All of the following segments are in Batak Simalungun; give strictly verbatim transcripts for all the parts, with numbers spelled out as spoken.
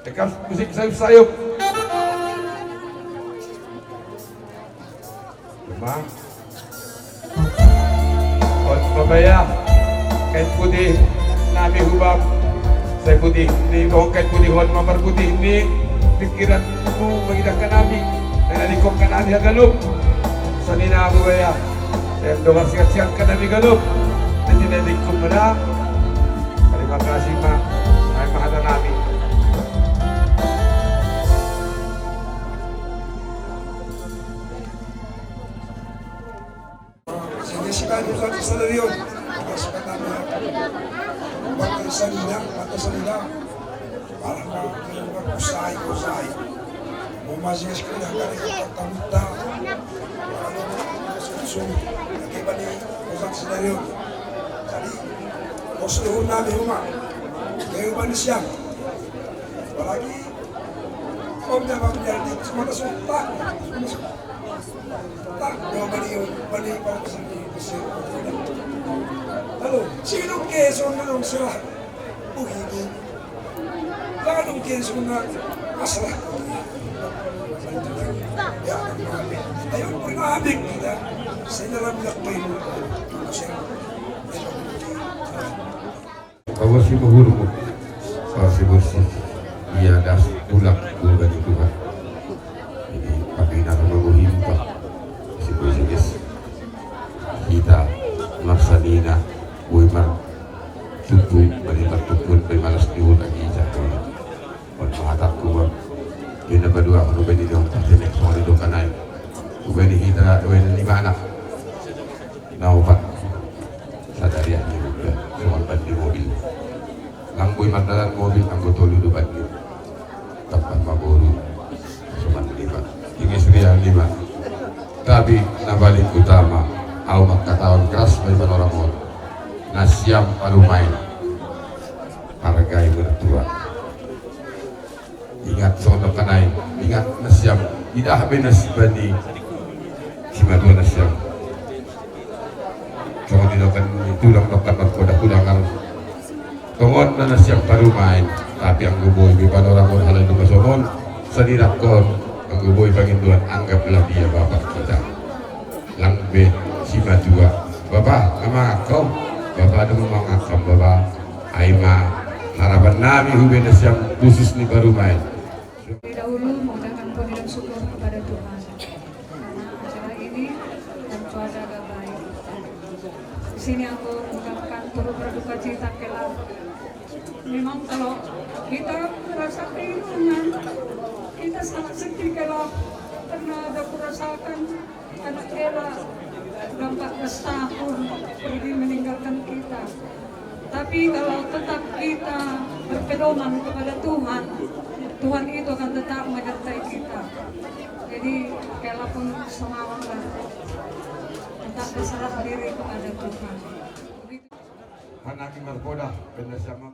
Dekat musik sayup-sayup. Cuma. Hot mabaya. Kain putih nami hubam. Saya putih ni, bohong kain putih hot mabar putih ni. Pikiranmu magidahkan nami. Dan alikok ka nami hagalup. Sanina mabaya. Saya doa sihat-sihat ka nami galup. Nanti nanti kumena. Terima kasih, Mak. Ay, mahal na nami. Sige, sige, sige, sige, sige, sige. Sige, sige, sige. Batasan nila, batasan nila. Para ma-, kusay, kusay. Mo masigas ko na, kaya ka pagkamuta. Para mo, suso, nakiba ni, kusang senaryo. Jadi, kusuluhon nami huma. Kaya ba ni siya? Apalagi, kung niya ba niya, di, sumata, sumata. Sumata, sumata. Tak, no, mali yun. Mali para sa akin. Kasi, ano, sino Quezon na ang sila? Uy, ito. Lalong Quezon na masarap. Ayun, grabe kita. Sa inalam na pa yun. Kasi, Pawasi mahurmu, pawasi bersih. Ia das tulak gulga di Tuhan. Jadi, pagi na maguhim pa. Si Kuya Sigis. Kita, marsanina, uy mar tupu, bali mar tupu, bali malas diwut agi sa kuya. Wan mahatak kuwa. Yun na ba dua, ano ba nila, pati na ito, ano ka na yun. Uy, ni kita, uy, ni mana. Naupat. Sadari ang ibu, ya. Suwan ban di mobil. Nang boy magdalan mobil, ang gotol itu ban di. Tapat maboru. Suman lima. Tingis real lima. Tapi, na paling utama, au magkataon keras may manoramon. Na siyam parumain. Hargai mertua. Ingat sono kanai, ingat na siyam. Idah be na sibani. Simadua na siyam. Sono di dokan tulang dokan magkoda kudangan. Tongon na na siyam parumain. Tapi ang guboy bi panoramon halai duma somon. Sadirak kon. Ang guboy panginduan anggaplah dia bapak kita. Langbe simadua. Bapa, nama kau? Bapa ada mau ngakam, Bapa. Aima, harapan nami hubena siang khusus ni baru main. Terlebih dahulu, mengutamakan puji dan syukur kepada Tuhan. Karena acara ini dan cuaca agak baik. Di sini aku mengucapkan turut berduka cita kela. Memang kalau kita merasa kehilangan, kita sangat sedih kela. Karena ada kurasakan anak Ella udah empat belas tahun pergi meninggalkan kita. Tapi kalau tetap kita berpedoman kepada Tuhan, Tuhan itu akan tetap menyertai kita. Jadi, Ella pun semangatlah tetap berserah diri kepada Tuhan. Hanaki marpoda, benda sama.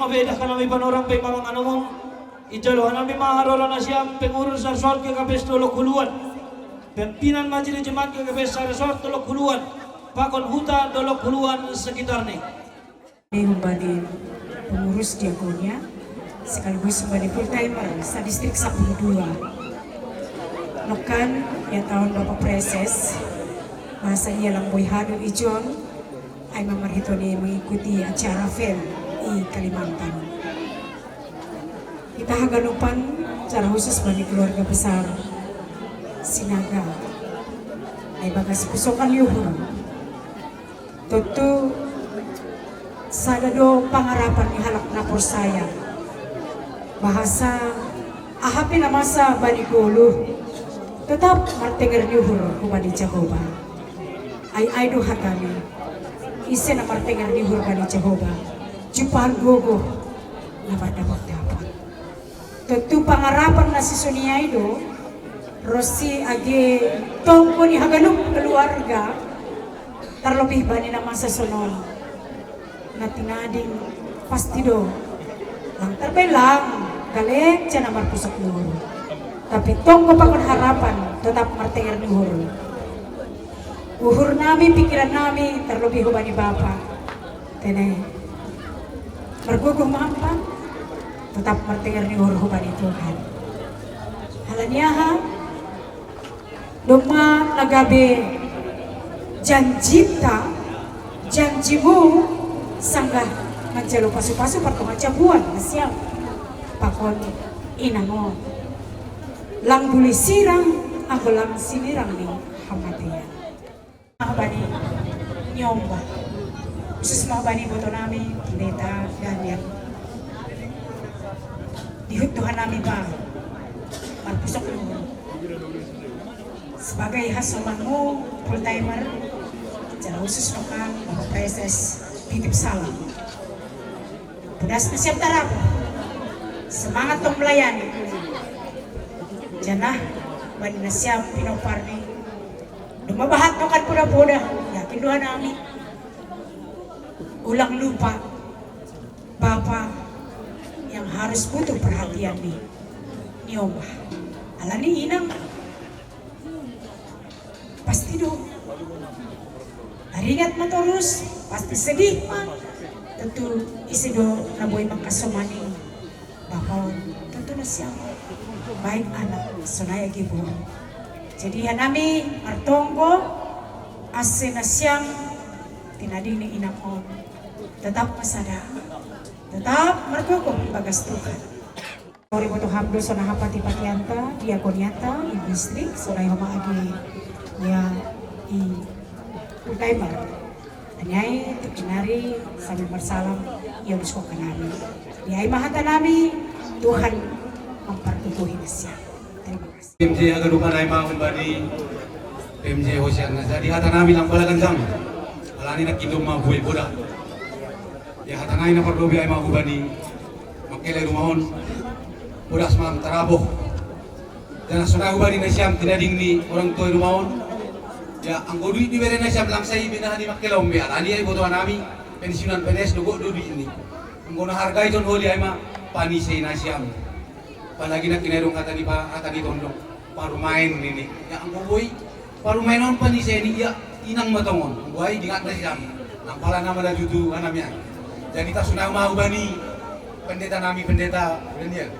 Beda kanami panorang pe mamang anumum. Ijalo hanami maharora nasiam pengurus Resort K K P S Dolok Huluan, pimpinan Majelis Jemaat K K P S Resort Dolok Huluan, pakon huta Dolok Huluan sekitarnya. Ini membanding pengurus diakonia sekaligus membanding full timer sa distrik sepuluh dua. Nokan ya tahun Bapak Preses, masa ia lang boy hadu ijon, ai mamarhitoni mengikuti acara fem i Kalimantan. Kita haganupan secara khusus bagi keluarga besar Sinaga, ai bagas pusokan yuhur. Tentu sada do pangarapan ni halak na porsaya bahasa ahapi na masa bani golu tetap martenger ni uhur hubani Jahoba. Ai ai do hatami, ise na martenger ni uhur bani Jahoba, jupahan gogo na mardapat-dapat. Tentu pangarapan na sisuniai do rosi age tongko ni haganup keluarga, terlebih bani na masa sonon na tinading pasti do lang terbelang galek jana marpusok ni uhur. Tapi tongko pakon harapan tetap martenger ni uhur. Uhur nami, pikiran nami, terlebih hubani Bapa. Tenai margogoh mampan tetap martenger ni uhur hubani Tuhan. Halaniaha doma na gabe janjita, janjimu sanggah manjalo pasu-pasu partonga jabuan nasiam pakon inangon. Lang buli sirang anggo lang sinirang ni hamatean. Mabani nyomba khusus mabani boto nami Pendeta Daniel. Dihut Tuhan nami ba marpusok dulu sebagai hasomanmu full timer. Jala khusus nokan Bapak Preses titip salam. Podas nasiam tarap, semangat tong melayani. Janah bani nasiam pinompar ni doma bahat nokan poda-poda, yakin do hanami. Ulang lupa Bapa yang harus butuh perhatian ni, ni omah. Alani inang pasti do taringat ma torus, pasti sedih ma. Tentu ise do na boi mangkasomani Bapa on, tentu nasiam baik anak sonai age boru. Jadi hanami martonggo ase nasiam tinading ni inang on tetap ma sada, tetap margogoh ibagas Tuhan. Ori boto ham do sonai hapati-patianta, diakonianta i distrik, sonai homa age ia i full timer. Haniai tukinari sambil marsalam ia uliskon hanami. Diai ma hata nami, Tuhan mampartutuhi nasiam. Terima kasih. P M J aga dupa nai ma humbani P M J Hosian na jadi hata nami lang pala ganjang. Alani na kindo ma buai boda. Ya hata nai na pardobi ai ma hubani mangkele rumah on. Bodas ma lang taraboh. Janah sonai hubani nasiam tinading ni orang tua i rumah on. Ya anggo duit dibere nasiam lang sai binaha ni mangkele on be alani ai botoan nami pensiunan P N S do gok do duit ni. Anggo na harga i ton holi ai ma panise nasiam. Apalagi na kinaidong hata ni pa hata ni tondong parumaen nini. Ya anggo boi parumaen on panise ni ia inang ma tongon. Anggo ai dingat nasiam. Nang pala nama da jutu hanami ai. Jadi tasonai ma hubani pendeta nami Pendeta Daniel.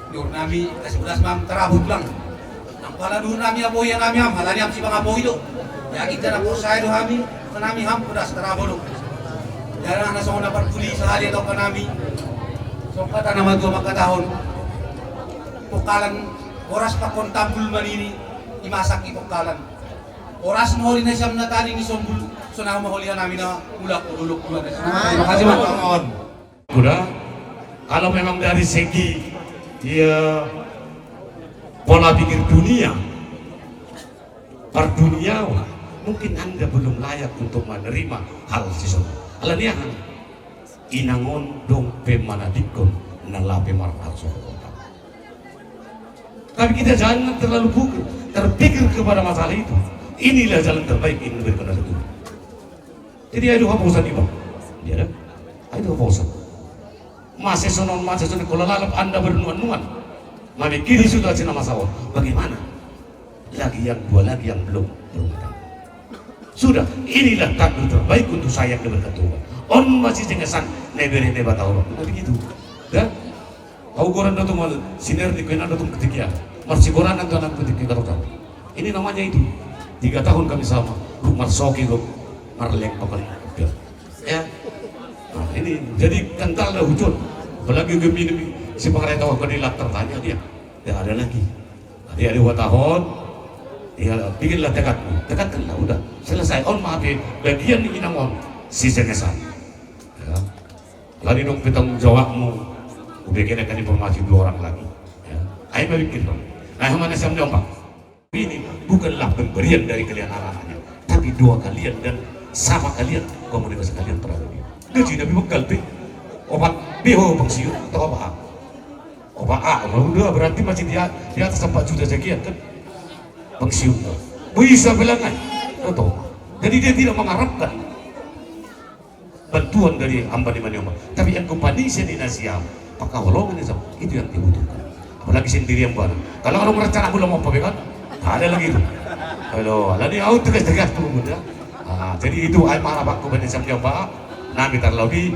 Duhur nami ase bodas ma am tarabut lang. Nang pala duhur nami apohi hanami am, halani am sipangapoi do. Yakin jana porsaya do hami, hanami ham bodas tarabo do. Jana na songon na parpudi sahali atau hanami. Songon hata na matua mangkatahon, pongkalan horas pakon tambul manini, imasak i pongkalan. Horas ma holi nasiam na tading i sombul, sonai ma holi hanami na mulak tu Dolok Huluan. Terima kasih, Mas. Kuda, kalau memang dari segi ya pola pikir dunia, parduniawan, mungkin Anda belum layak untuk menerima hal sesuatu. Alaniahan, inang on dong pe manadingkon na lape marhal sohota. Tapi kita jangan terlalu pukul, terpikir kepada masalah itu. Inilah jalan terbaik yang diberikan oleh Tuhan. Jadi ayo haposan iba. Ya kan? Ayo haposan. Masa sonon, masa sonon, kalau lalap Anda bernuan-nuan. Mami kiri sudah cina masa on. Bagaimana? Lagi yang dua lagi yang belum berumah tangga. Sudah, inilah takdir terbaik untuk saya yang diberikan Tuhan. On masih jengesan nebere neba tahu. Nah, begitu. Ya? Kau koran datang mal siner di kena datang ketika. Masih koran dan tuan ketika kau tahu. Ini namanya itu. Tiga tahun kami sama. Rumah soki kok. Marleng pakai. Ya. Nah, ini jadi kental dah hujan. Apalagi gemi demi si pengerai tahu kau dilat tertanya dia. Tidak ada lagi. Dia ada dua tahun. Ya, bikinlah tekadmu. Tekadkanlah, udah. Selesai. On maaf ya. Bagian ini nang on. Si senesan. Ya. Lari dong petang jawabmu. Udah kena kan informasi dua orang lagi. Ya. Ayo balik kita. Nah, mana siam jawab? Ini bukanlah pemberian dari kalian anak-anaknya, tapi doa kalian dan sama kalian, komunikasi kalian terhadap dia. Gaji Nabi Bekal, Pi. Obat B H O pensiun atau apa? Obat A, kalau udah berarti masih di, di atas empat juta sekian kan? Pensiun. Bisa bilangan. Betul. Jadi dia tidak mengharapkan bantuan dari hamba di mana. Tapi yang kupanisia di nasiam, pakai holong ini sama. Itu yang dibutuhkan. Apalagi sendirian, Bang. Kalau orang rencana belum mau pegang, ada lagi itu. Kalau lagi au tegas-tegas tuh muda. Ah, jadi itu ai marah Pak Kubanisiam dia, Pak. Nah, kita lagi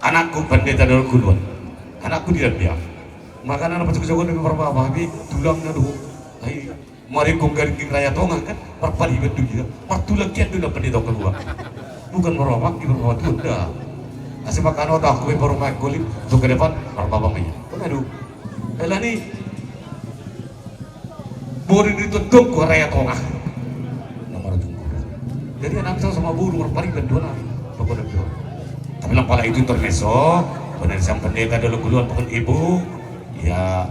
anakku pendeta dulu duluan. Anakku dia dia. Maka anak pas kesokan dengan berapa, Pak? Tulangnya dulu. Ai, mari kong garing raya tonga kan, parpadi bantu dia. Partulak kian dulu pendeta keluar. Bukan merobak, di merobak itu dah. Asal makan otak, kue baru main kulit, tuh ke depan, marah babang aja. Pengadu. Ela ni, boring itu dong, kue raya tonga. Nomor tunggu. Jadi anak saya sama buru, marpadi bantu lah. Pokoknya dua. Tapi lampala itu intermezzo, benar sang pendeta dulu keluar, bukan ibu. Ya,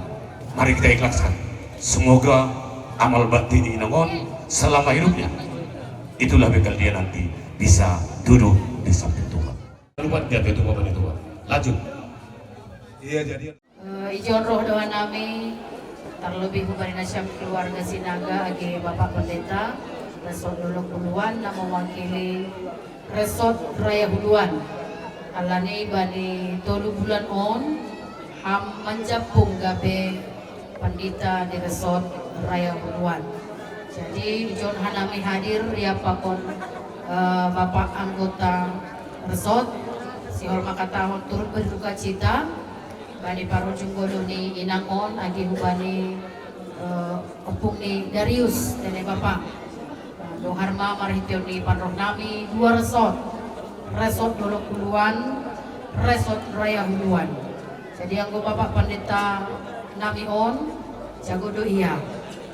mari kita ikhlaskan. Semoga amal bakti di Inangon selama hidupnya, itulah bekal dia nanti bisa duduk di samping Tuhan. Lupa dia itu Bapak itu, Pak. Lanjut. Iya, jadi Eh, ijon roh doha nami, terlebih kepada nasiam keluarga Sinaga, agi Bapak Pendeta, Resort Dolok Huluan, na mewakili Resort Raya Huluan. Alani bani tolu bulan on, ham manjapung gabe pendeta di Resort Raya Huluan. Jadi, ijon hanami hadir, ya pakon, eh, Bapak anggota Resort, sihol makatahon turut berduka cita, bani parujung golu ni Inangon, agi hubani, eh, ompung ni Darius, dene Bapak. Nah, dohar ma marhiteon ni panroh nami, dua resort. Resort Dolok Huluan, Resort Raya Huluan. Jadi anggo Bapak Pendeta nami on, jago do ia.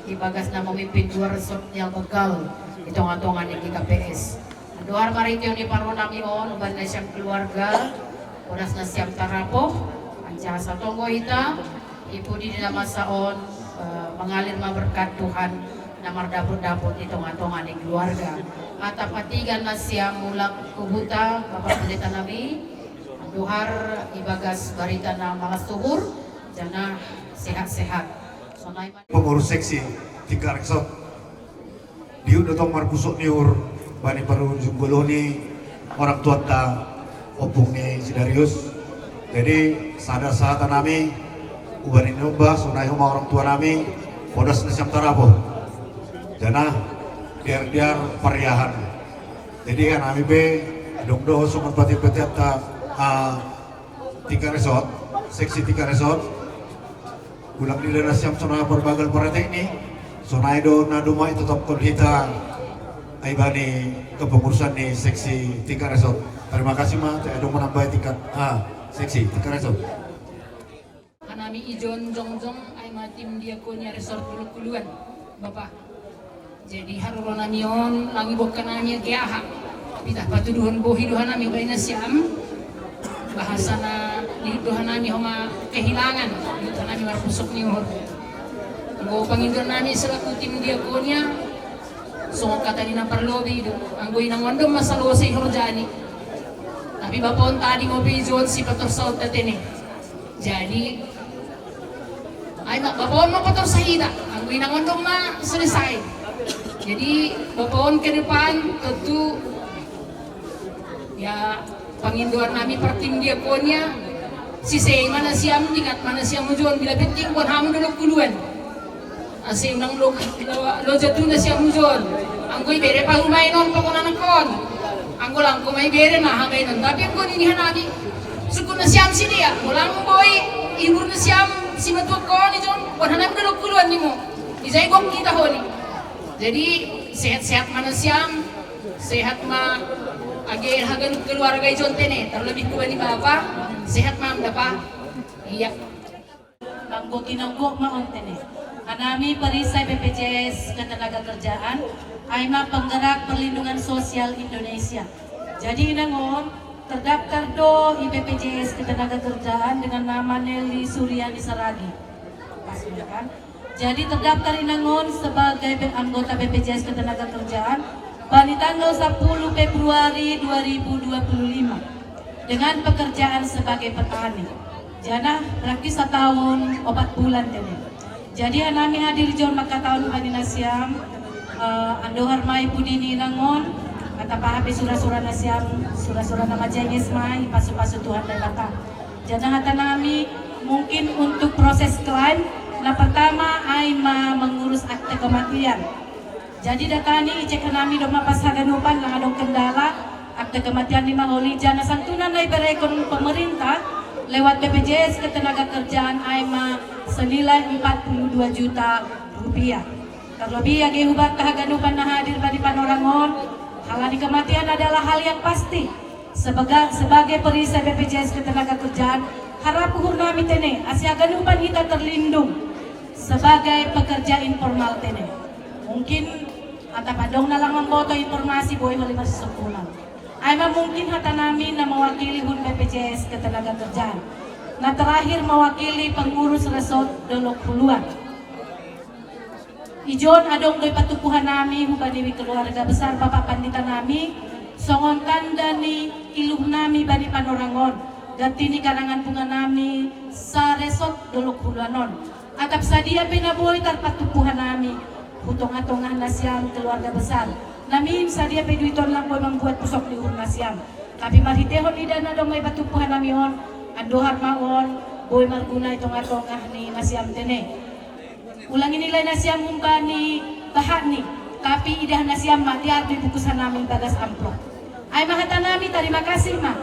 Di bagas na memimpin dua resort yang gagal di tonga-tonga ni G K P S. Dohar marhiteon ni panroh nami on, uban nasiam keluarga, bodas nasiam tarapoh, anjaha satonggo hita, ipudi di na masa on, eh, mengalir ma berkat Tuhan, na mardapot-dapot di tonga-tonga ni keluarga. Atap atigan nasiam mulak tu huta, Bapak Pendeta nami, dohar ibagas barita na malas tuhur, janah sehat-sehat. Sonai ma- Pengurus seksi tingkat resort. Diut do tong marpusok ni uhur bani parujung golu ni orang tuanta, ompung ni si Darius. Jadi sada sahata nami, uban i nomba, sonai homa orang tua nami, bodas nasiam tarapoh. Janah diar-diar pariahan. Jadi kan nami pe, adong do songon pati-patianta, ah, tingkat resort, seksi tingkat resort. Ulang di daerah siam sonai parbagal paratek ni, sonai do na dumai totopkon hita, ai bani kepengurusan ni seksi tingkat resort. Terima kasih ma, te adong manambai tingkat, ah, seksi tingkat resort. Hanami ijon jongjong, ai ma tim diakonia resort Dolok Huluan, Bapak. Jadi haroro nami on, langi bokka nami age aha. Pitah patuduhon bohi doha nami baen nasiam. Bahasana dihut doha nami homa kehilangan, dihut doha nami marpusok ni uhur. Anggo pangindo nami selaku tim diakonia, songon kata ni na parlobei do. Anggo inang on do masalose i horjani. Tapi bapa on tading ope ijon si patorsaon tatene. Jadi, ai ma, bapa on ma patorsa hita, anggo inang on do ma selesai. Jadi, bapa on ke depan tentu, ya, pangindoan nami partim diakonia, Sisei ma nasiam, ingat ma nasiam ujon, bila penting buat hamu dolo kuluan. Asi unang lo, lo, lo jatu nasiam ujon. Anggo ibere pa rumai non pakon anak on. Anggo langko ma ibere na hagai non. Tapi anggo nini hanami, sukun nasiam si dia. Anggo langko boi, ibur nasiam, si matuak on, ijon, buat hanami dolo kuluan nimo. Ijai gok kita holi. Jadi, sehat-sehat ma nasiam, sehat ma age hagan keluarga ijon tene, terlebih ku bani bapa, sehat ma am dapa. Iya. Manggo kinonggok ma on tene. Hanami perisai B P J S Ketenagakerjaan, ai ma penggerak perlindungan sosial Indonesia. Jadi inang on, terdaftar do i B P J S Ketenagakerjaan dengan nama Nelly Suryani Saragi. Pas ya kan? Jadi terdaftar inang on sebagai be- anggota B P J S Ketenagakerjaan bani tanggal sepuluh Februari dua ribu dua puluh lima dengan pekerjaan sebagai petani. Jana praktis setahun opat bulan tene. Jadi hanami hadir ijon mangkatahon bani nasiam, eh, andohar ma i pudi ni inang on, atap aha pe sura-sura nasiam, sura-sura na majenges ma i pasu-pasu Tuhan Debata. Jana hatanami, mungkin untuk proses klaim, na pertama ai ma mengurus akte kematian. Jadi datani icek hanami domma pas haganupan, lang adong kendala, akte kematian ni ma holi, jana santunan na iberekon pemerintah lewat B P J S Ketenagakerjaan ai ma senilai empat puluh dua juta rupiah. Terlebih age hubanta haganupan na hadir bani panorang on, halani kematian adalah hal yang pasti. Sebega- sebagai perisai B P J S Ketenagakerjaan, harap uhurnami tene, asi haganupan hita terlindung sebagai pekerja informal tene. Mungkin atap adong na lang mamboto informasi, boi holi marsisungkunan. Ai ma mungkin hatanami na mewakili hun B P J S Ketenagakerjaan. Na terakhir mewakili pengurus resort Dolok Huluan. Ijon adong do ipatupu hanami hubani keluarga besar Bapak Pandita nami, songon tanda ni iluh nami bani panorang on, ganti ni karangan bunga nami sa resort Dolok Huluan on. Atap sadia pe na boi tarpatupu hanami hu tonga-tonga nasiam keluarga besar. Namin sadia pe duit on lang boi mambuat pusok ni uhur nasiam. Tapi marhitehon ida na dong ma ipatupu hanami on, andohar ma on boi marguna i tonga-tonga ni nasiam tene. Ulang inilai nasiam humbani bahatni, tapi idah nasiam ma diar di bukus hanami bagas amplop. Ai ma hatanami, tarima kasih ma.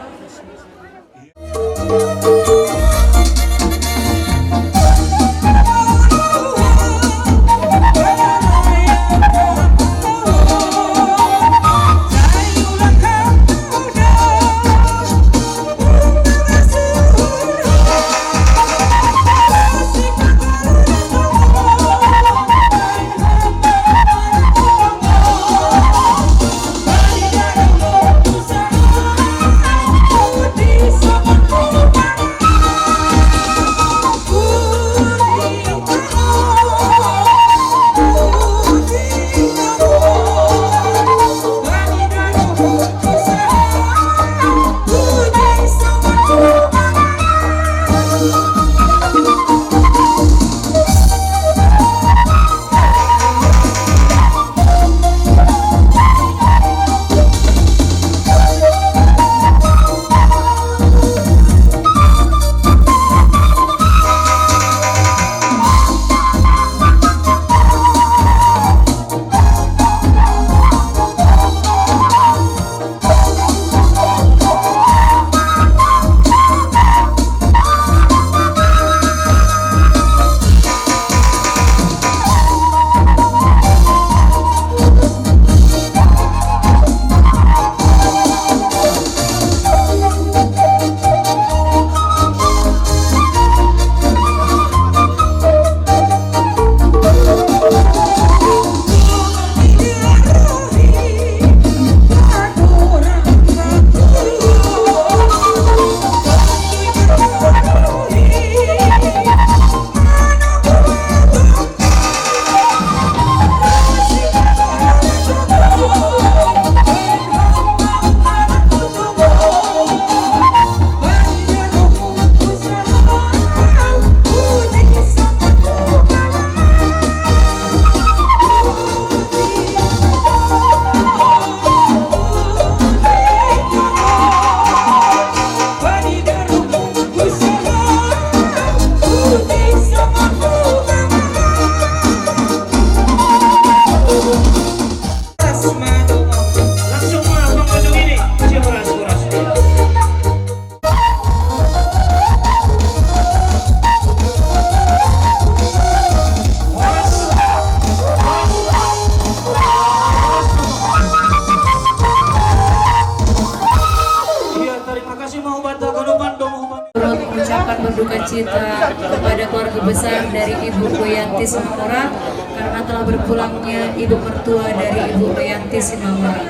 Kita kepada keluarga besar dari Ibu Boyanti Simamora karena telah berpulangnya ibu mertua dari Ibu Boyanti Simamora.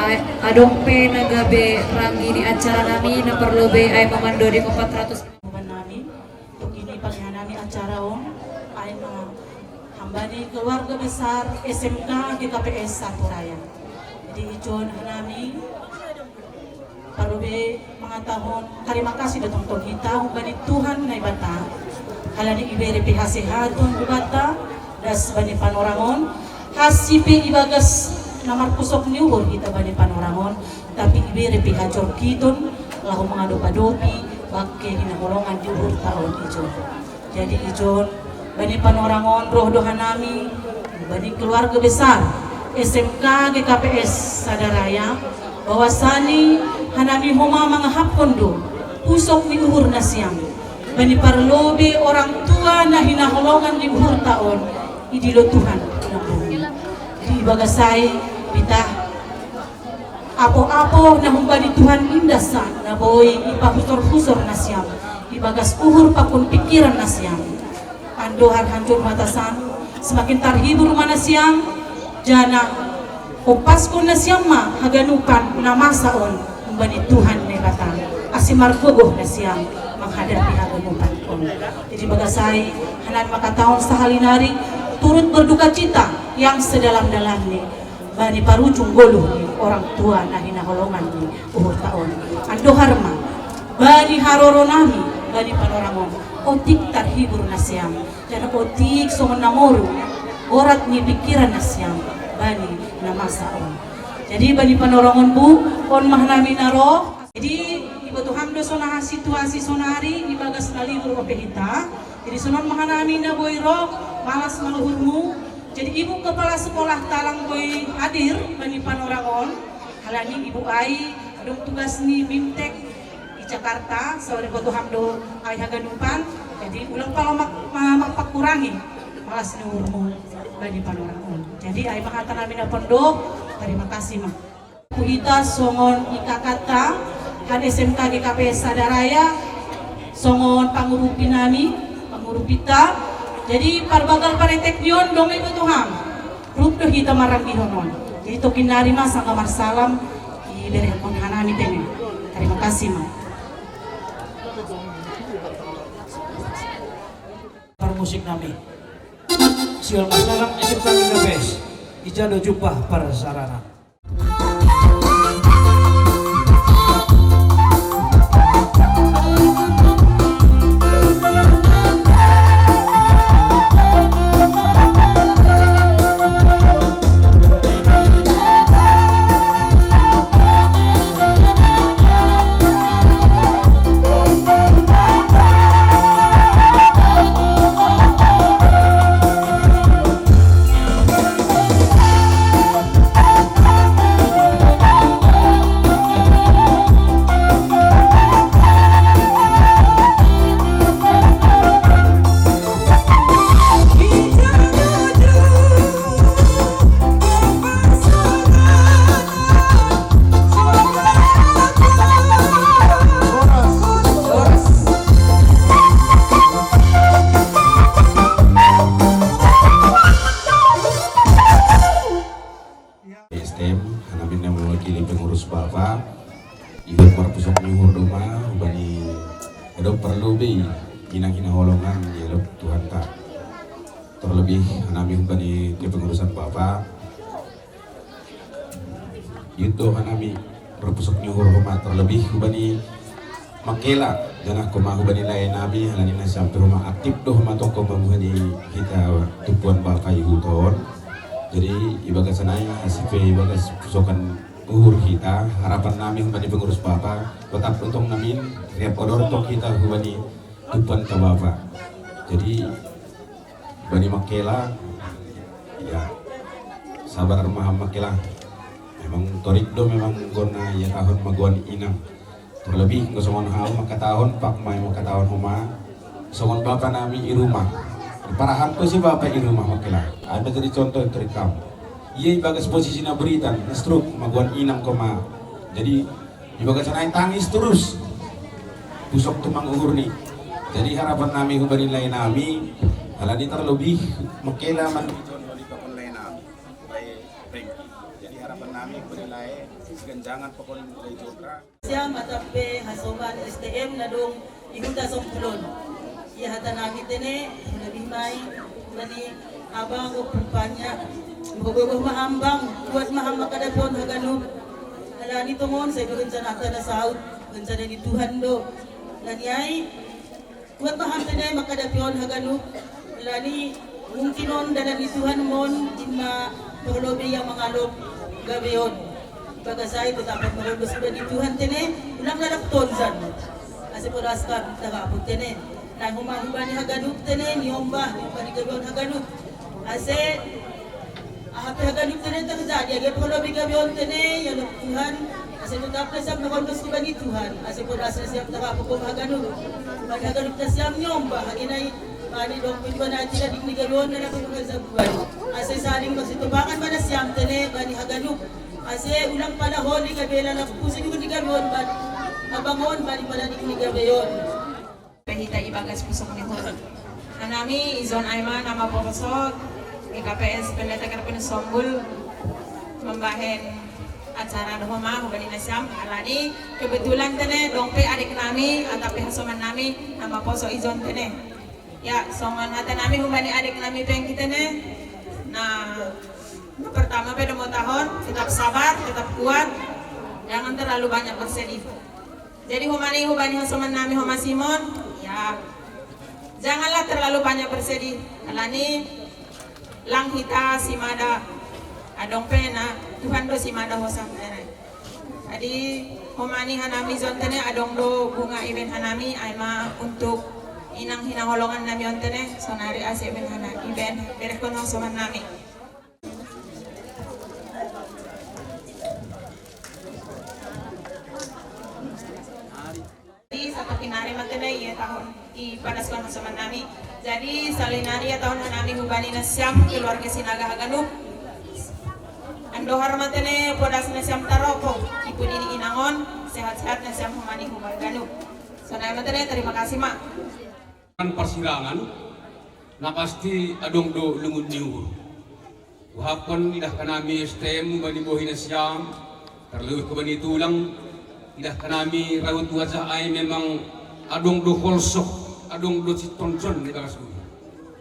Ai, adong pe na gabe ranggi di acara nami, na parlu be ai mamandoding opat ratus. Nami, untuk ini pagihana nami acara on, ai na hambani keluarga besar S M K G K P S Satoraya. Jadi ijon hanami, parlu be mangatahon tarima kasih do tongtong hita humbani Tuhan Naibata. Alani ibere pe hasehaton Debata das bani panorangon, hasi pe ibagas na marpusok ni uhur hita bani panorangon, tapi ibere pe hajorkiton laho mangadopadopi bangke hinaholongan di uhur taon ijon. Jadi ijon, bani panorangon roh do hanami, bani keluarga besar S M K G K P S Sadaraya, bahwasani hanami homa mangahaphon do pusok ni uhur nasiam. Bani parlobe orang tua na hinaholongan di uhur taon, idilo Tuhan. Di bagasai pitah apo-apo na humbani Tuhan inda sa na boi ipahusor-husor nasiam ibagas uhur pakun pikiran nasiam. Andohar hanjur matasan, semakin tarhibur ma nasiam, jana kompaskon nasiam ma haganupan na masa on humbani Tuhan Naibata, ase margogoh nasiam manghadapi haganupan on. Jadi bagasai, hanami makatahon sahali nari turut berduka cita yang sedalam-dalamni bani parujung goluh ni orang tua na hinaholongan ni uhur taon. Andohar ma bani haroro nami bani panorangon, otik tarhibur nasiam, jana otik songon na moru gorat ni pikiran nasiam bani na masa on. Jadi bani panorangon bu, on ma hanami na roh. Jadi iboto ham do sonaha situasi sonari ibagas na libur ope hita. Jadi sonon ma hanami na boi roh, malas ma uhurmu. Jadi ibu kepala sekolah talang boi hadir bani panorangon. Halani ibu ai adong tugas ni bimtek di Jakarta, sore iboto ham do ai haganupan. Jadi ulang pala mak, ma, makpakurangi malas ni uhurmu bani panorangon. Jadi ai ma hata nami na pandok, tarima kasih ma. Hita songon I K K ta, han S M K G K P S Sadaraya, songon pangurupi nami, pangurupita. Jadi parbagal paretek ni on dong iboto ham. Rup do hita maranggihon on. Jadi tokin nari ma sangga marsalam, iberehon hanami tene. Tarima kasih ma. Parmusik nami. Sial marsalam S M K G K P S. Ijalo jumpah parsarana. S T M, hanami na mewakili pengurus Bapa, ihut marpusok ni uhur do ma, bani edo parlu be inang hinaholongan di elok Tuhanta. Terlebih hanami bani kepengurusan Bapa, ihut do hanami marpusok ni uhur do ma, terlebih bani Mangkela, janah koma hubani lae nami, halani na sampe homa aktif do homa tong koma hubani hita tumpuan Bapa i huta on. Jadi ibagasan ai, asi pe ibagas pusokan uhur hita, harapan nami hubani pengurus Bapa, totap do tong namin, riap odor tong hita hubani tumpuan ta Bapa. Jadi bani Mangkela, ya, sabar ma Mangkela. Memang torik do memang gona ia tahun maguan inang. Terlebih enggo songon hau mangkatahon, pak mai mangkatahon homa songon bapa nami i rumah. Parahanku si bapa i rumah Mangkela. Ai ma jadi contoh untuk ikam. Ia ibagas posisi na beritan, stroke, maguan inang koma. Jadi ibagas na tangis terus. Pusok tumang uhur ni. Jadi harapan nami hubani lae nami, alani terlebih mekela man ijon bani pakon lae nami. Bae Frankie. Jadi harapan nami hubani lae ganjangan pakon lae Jodra. Siam atap pe hasoman S T M na dung i huta Sompulon. Ia hata nami tene, lebih mai bani abang o pumpanya. Moga-moga maham bang, kuat maham makadapi on haganup. Alani tongon, sai do rencana hata na saut, rencana ni Tuhan do. Nani ai, kuat maham tene makadapi on haganup. Alani mungkin on dalan ni Tuhan mon, ima perlobe ia mangalop gabe on. Ibagas ai tetap marondo sudah di Tuhan tene, ulang lalap tonzan. Ase podas ka tagaput tene. Na homa hubani haganup tene, niombah, niombah di gabe on haganup. Ase, aha pe haganup tene terjadi, age perlobe gabe on tene, ia lop Tuhan. Ase tetap na siap marondo sudah di Tuhan. Ase podas na siap tagaput haganup. Bani haganup na siam niombah, age nai, bani dong pe jua na tidak di gabe on, na pe bukan sabuan. Ase saling masitopangan mana siam tene, bani haganup. Ase ulang pala holi gabe lalap pusuk di gabe on bani. Abang on bani pala di gabe on. Pe hita ibagas pusuk ni holi. Hanami ijon ai ma na maposo, G K P S Pendeta Kerpen Sombul, mambahen acara dohot ma hubani na siam, alani kebetulan tene dong pe adek nami, atap pe hasoman nami, na maposo ijon tene. Ya, songon hata nami hubani adek nami Frankie tene. Nah, pertama pe do motahon, tetap sabar, tetap kuat, jangan terlalu banyak bersedih. Jadi homa ni hubani hasoman nami homa Simon, ya, janganlah terlalu banyak bersedih. Alani lang hita simada, adong pe na Tuhan do simada hosa menai. Jadi homa ni hanami ijon tene adong do bunga ibaen hanami, ai ma untuk inang hinaholongan nami on tene, sonari ase ibaen hana, ibaen berehkon hasoman nami. Jadi satu kinari ma tene ia tahun i padaskon hasoman nami. Jadi salinari ia tahun hanami hubani na siam keluarga Sinaga haganup. Andohar ma tene podas na siam taropo, i pudi ni inang on, sehat-sehat na siam homa ni hubani ganup. Sonai ma tene, terima kasih ma. Kan parsirangan, na pasti adong do lungun ni uhur. Uhapkon idah hanami S T M bani bohi na siam, terlebih hubani tulang, idah hanami raut wajah ai memang adong do holsoh, adong do sitonjon di bagas ulu.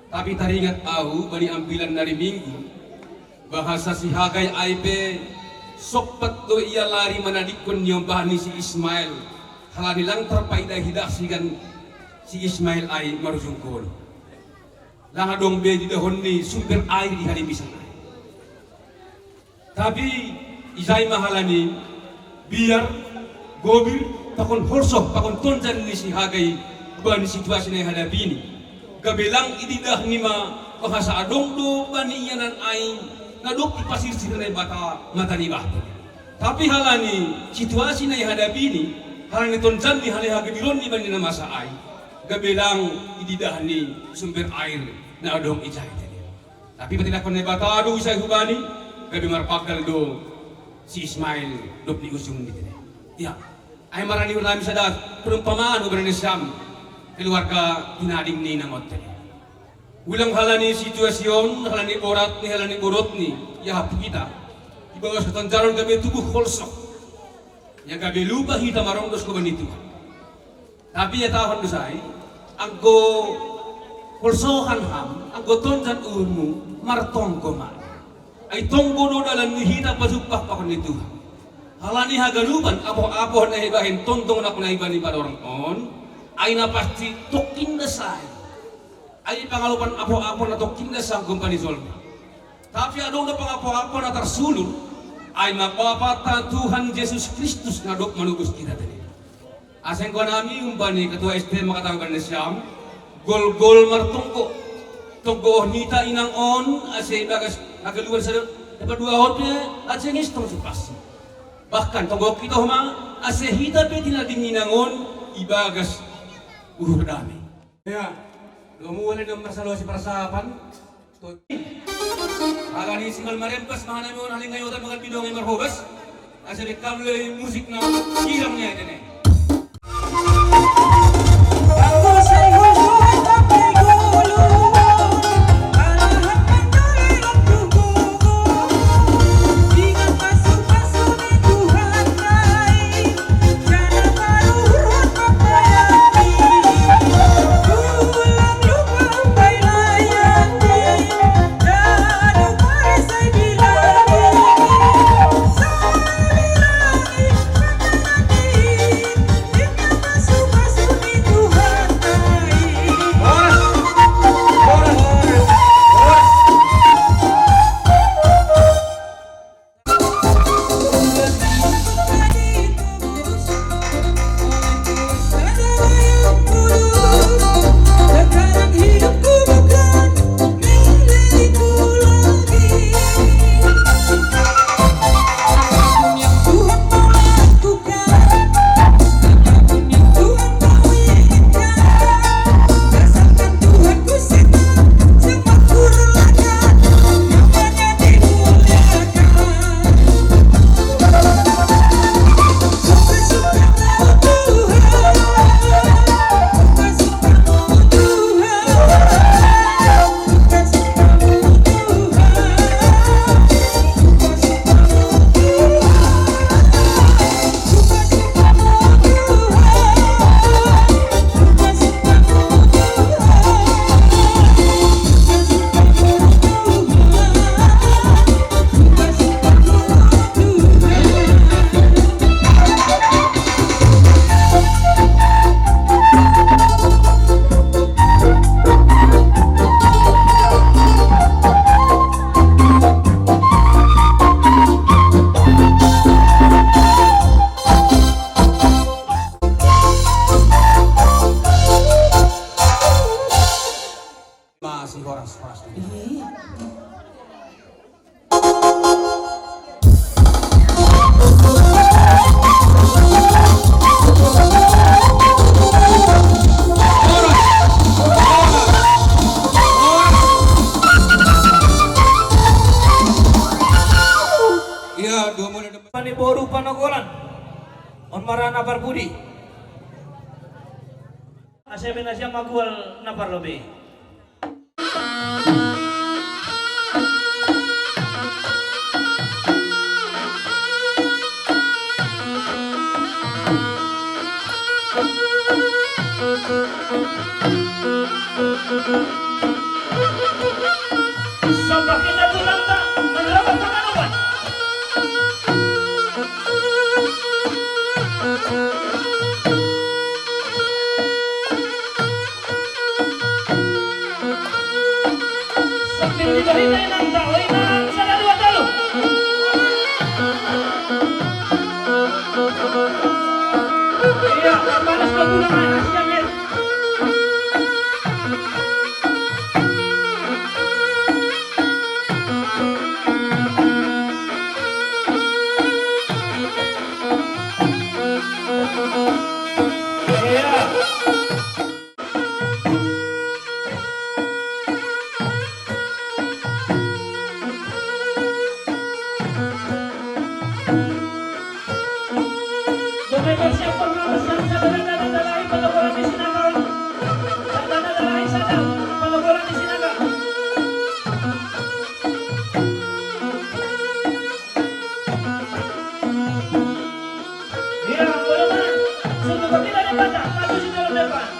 Tapi taringat ahu bani ambilan nari Minggu, bahasa si Hagai ai pe sompat do ia lari manadingkon niombah ni si Ismail, halani lang tarpaidah-idah sian si Ismail ai marujung gol. Lang adong be didahon ni sumber air di halimisan ai. Tapi ijai ma halani biar, gobir, pakon holsoh, pakon tonjan ni si Hagai bani situasi na ihadapi ni. Gabe lang ididah ni ma bahasa adong do bani ia nan ai na dob ipasirsir Naibata mata ni bah. Tapi halani situasi na ihadapi ni, halani tonjan ni, halani hagediron ni bani na masa ai, gabe lang ididah ni sumber air na adong ijai tadi. Tapi patindangkon Naibata do ijai hubani, gabe marpanggal do si Ismail dob ni ujung ni tadi. Ya, ai marani hurnami sada perumpamaan hubani na siam keluarga tinading ni inang on tadi. Ulang halani situasi on, halani borat ni, halani borot ni, ia hapu hita ibagas hatonjanon gabe tubuh holsoh. Ia gabe lupa hita marondo hubani Tuhan. Tapi ia tahon do sai, anggo holsohan ham, anggo tonjan uhurmu, martonggo ma. Ai tonggo do dalan ni hita pajumpang pakon ni Tuhan. Halani haganupan apoh-apoh na ibahen tongtong na ibahen ni padorang on, ai na pasti tongkin do sai. Ai pangalopan apoh-apoh na tongkin do sai anggo umpani jolma. Tapi adong do pangapoh-apoh na tarsulur, ai ma Bapata Tuhan Jesus Kristus na dob manobus hita tadi. Asa anggo nami umpani ketua S T M mangkatahon bani na siam, gol-gol martonggo. Tonggohon hita inang on, ase ibagas hagaluan sada dapat dua hot pe, ase ngestor supasi. Bahkan tonggohon hita homa, ase hita pe tinading inang on ibagas uhur dame. Ya, domu wale dong marsalosi parsahapan. Agani singal marempas mahanami on halingai otak makan bidong yang marhobas. Asa dekat mulai musik na girang ni aja nih. Pani boru Panogolan. On marana parpudi. Ase bena siam magual na parlobi. Sambah kita tulang tak menerima pakanuban. Sambil dibarinai nang tahu inang sada dua talu. Iya, panas kau tulang ai, Asia, men. Iya. Iya, boleh, Bang. Sudah, tapi dari mana? Maju sini, Bang.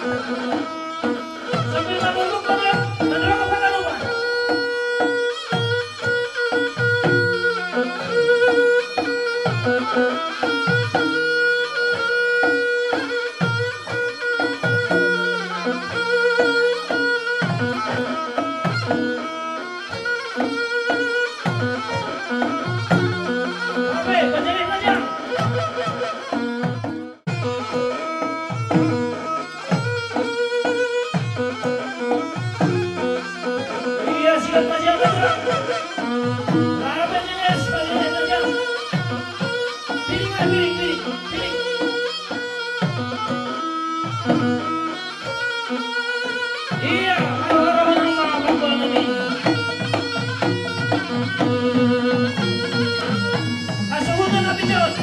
Sambil menunduk, Bang, ya. Dan rokok pakai, Bang. Oke, pajarin aja. Iya, siap, pajarin aja. Apa jenis, pajarin aja. Piring, piring, piring, piring. Iya, haro-haro nama apa gua ini? Asuhutan api jod.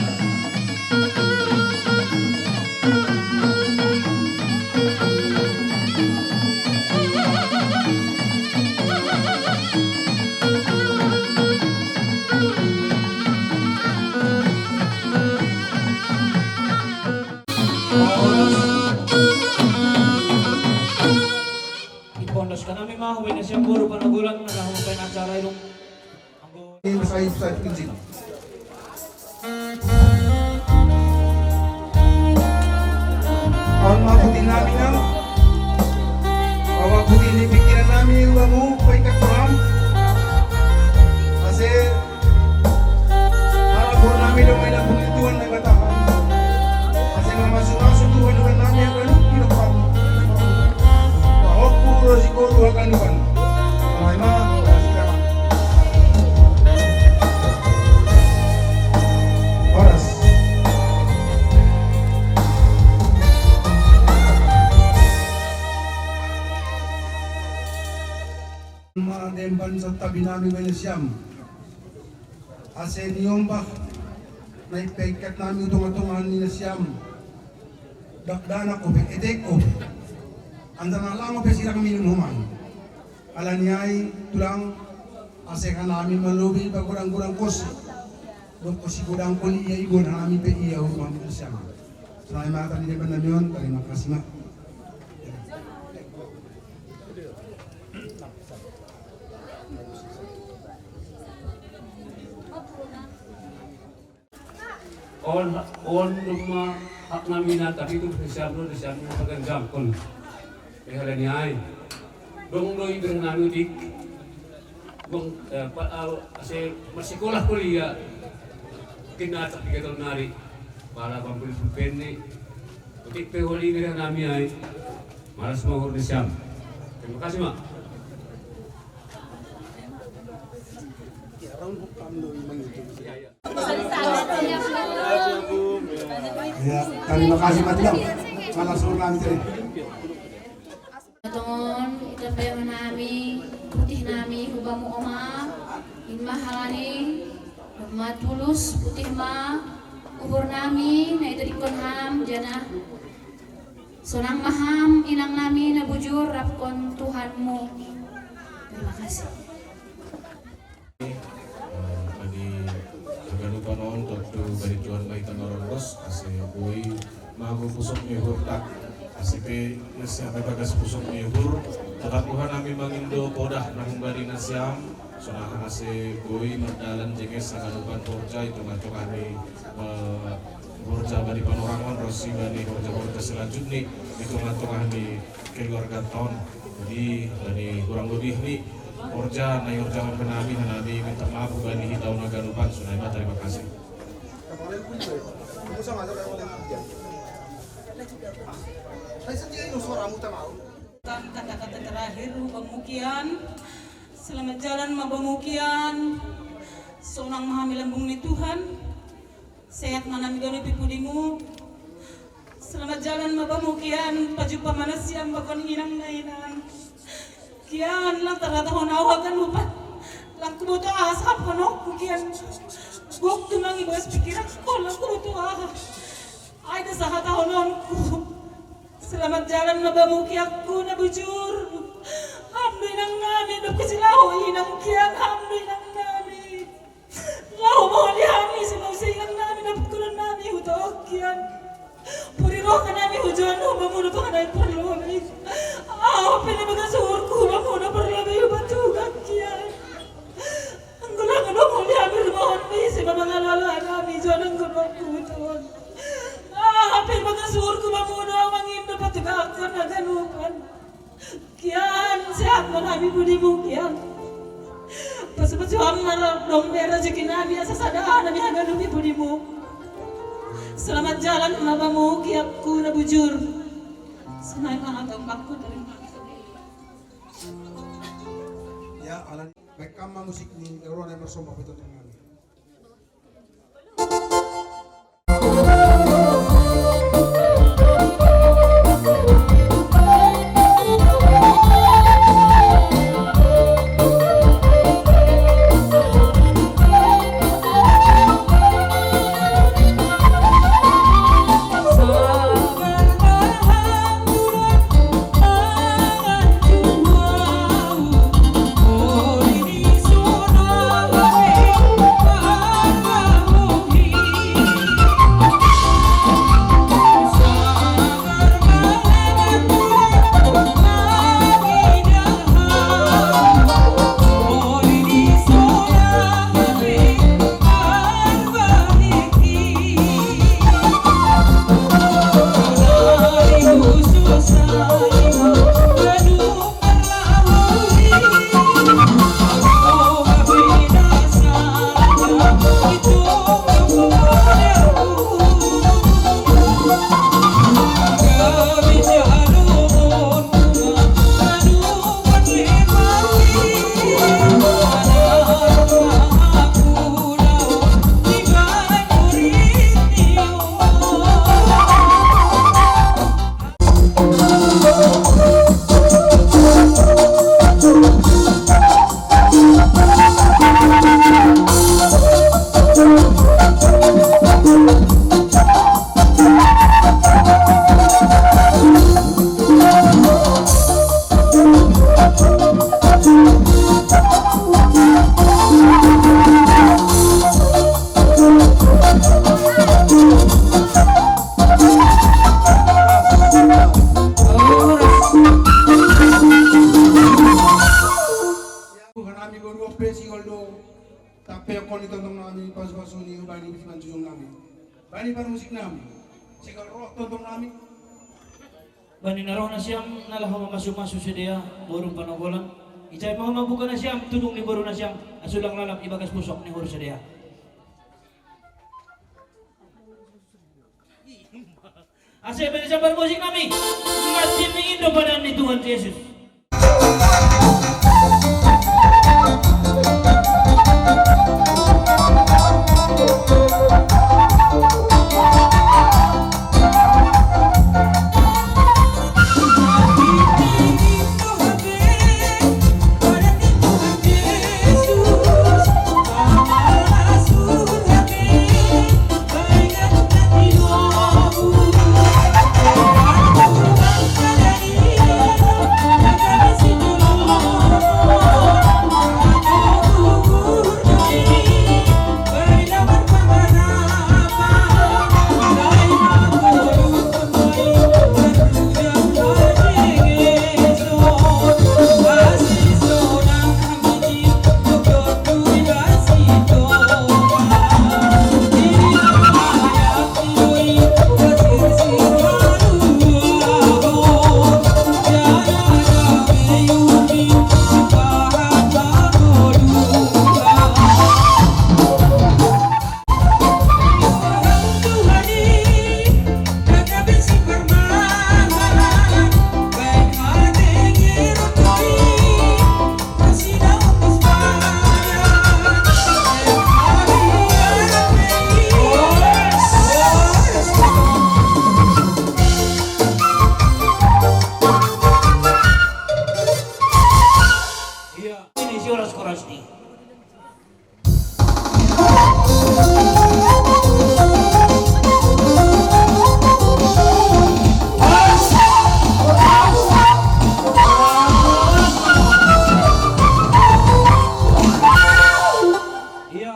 Ipondos kanami ma, hubay na siyam boru Panogolan, nagahumapay na acara idong. Ini saya, saya bikin sini. Ang mga puti namin na, mga puti ni pikiran namin, ulang mo, paikat ko lang. Kasi, Harap nami do may lambung ni Tuhan na iba taman. Kasi mamasu-masu Tuhan dengan nami ang galuk ni Tuhan. Pahok puro siguro akan Tuhan. Amay ma, oras. Ma demban sa tabi nami may siyam. Ase niombah na ipaikat nami tonga-tonga ni nasiam. Dakdanak o pe, etek o pe. Antara lang o pe sira kami lumoman. Ala ni ay tulang ase kanami malubi pagodang-godang kosi. Dok kosi godang koli iya igon nami pe iya rumah nasiam. Selamat tadi depan namion, terima kasih mak. On, on duma hak nami na, tapi tu siam do, siam do pagan jangkon. Ihala ni ay. Dong do ibrah nami utik. Bang, eh, pa, ah, ase masikolah kuliah. Kina tak tiga tahun nari. Pala pampul pulpen ni. Utik pe holi ibrah nami ay. Malas mahur ni siam. Terima kasih, Mak. Ya, terima kasih, Mak Tiang. Malas mahur nami. Tongon, ita pe nami, putih nami, hubamu oma, in mahalani, Ma tulus putih ma uhur nami na itadikkon ham, janah sonang ma ham inang nami na bujur rap kon Tuhanmu. Terima kasih. Eh, bani haganupan on tontu bani Tuhan ma hita marongkos, ase boi mago pusok ni uhurta. Ase pe nasiam pe bagas pusok ni uhur, tetap Tuhan nami mangindo podah na humbani nasiam, sonang ase boi mardalan jenges haganupan horja i tongah-tongah ni, eh, horja bani panorangon, ronsi bani horja-horja selanjutni di tongah-tongah ni keluargata on. Jadi, bani hurang lobihni, horja na ihorjahon hanami, hanami minta maaf bani hita on haganupan, sonai ma, tarima kasih. Kata-kata terakhir, Bamu Kian. Selamat jalan ma Bamu Kian. Sonang ma hami lambung ni Tuhan. Sehat ma nami ganup i pudimu. Selamat jalan ma Bamu Kian, pajumpa ma nasiam bakon inang na inan. Kian, lang tarhatahon ahu haganupan. Lang huboto aha sahaphononku Kian. Gok tumang ibagas pikirangku, lang huboto aha. Ai da sahatahononku. Selamat jalan ma Bamu Kianku na bujur. Ham do inang nami, dob kasi laho inang Kian, ham do inang nami. Laho ma ho di hami, ise ma use inang nami, dapotkonon nami huta on Kian. Pudi roha nami hujaha ho Bamu dohot aha na parlobei. Aha pe na ibagas uhurku Bamu na parlobei hupatugah Kian. Anggo lang adong ho di hami rumah on pe, ise ma mangalo-alo nami, jaha anggo dohot huta on. Aha pe na ibagas uhurku Bamu do mangindo patugahkon haganupan. Kian, sehat ma nami pudimu Kian. Pasu-pasu ham ma dong be rejeki nami asa sada nami haganup i pudimu. Selamat jalan ma Bamu Kianku na bujur. Sonai ma hata ombakku, tarima kasih. Ya, ala ni baik kam ma musik ni, ro na marsomba pe tongtong nami. Tuhan nami, godang pe sigol do, tapi angkon i tongtong nami pasu-pasu ni hubani simanjujung nami. Bani parmusik nami, sigol roh tongtong nami. Bani na roh nasiam na laho mamasu-masu sidea boru Panogolan, ijai ma ho mambuka nasiam tudung ni boru nasiam, asa unang lalap ibagas pusok ni uhur sidea. Asa bani sian parmusik nami, martin ni Indo padan ni Tuhan Jesus.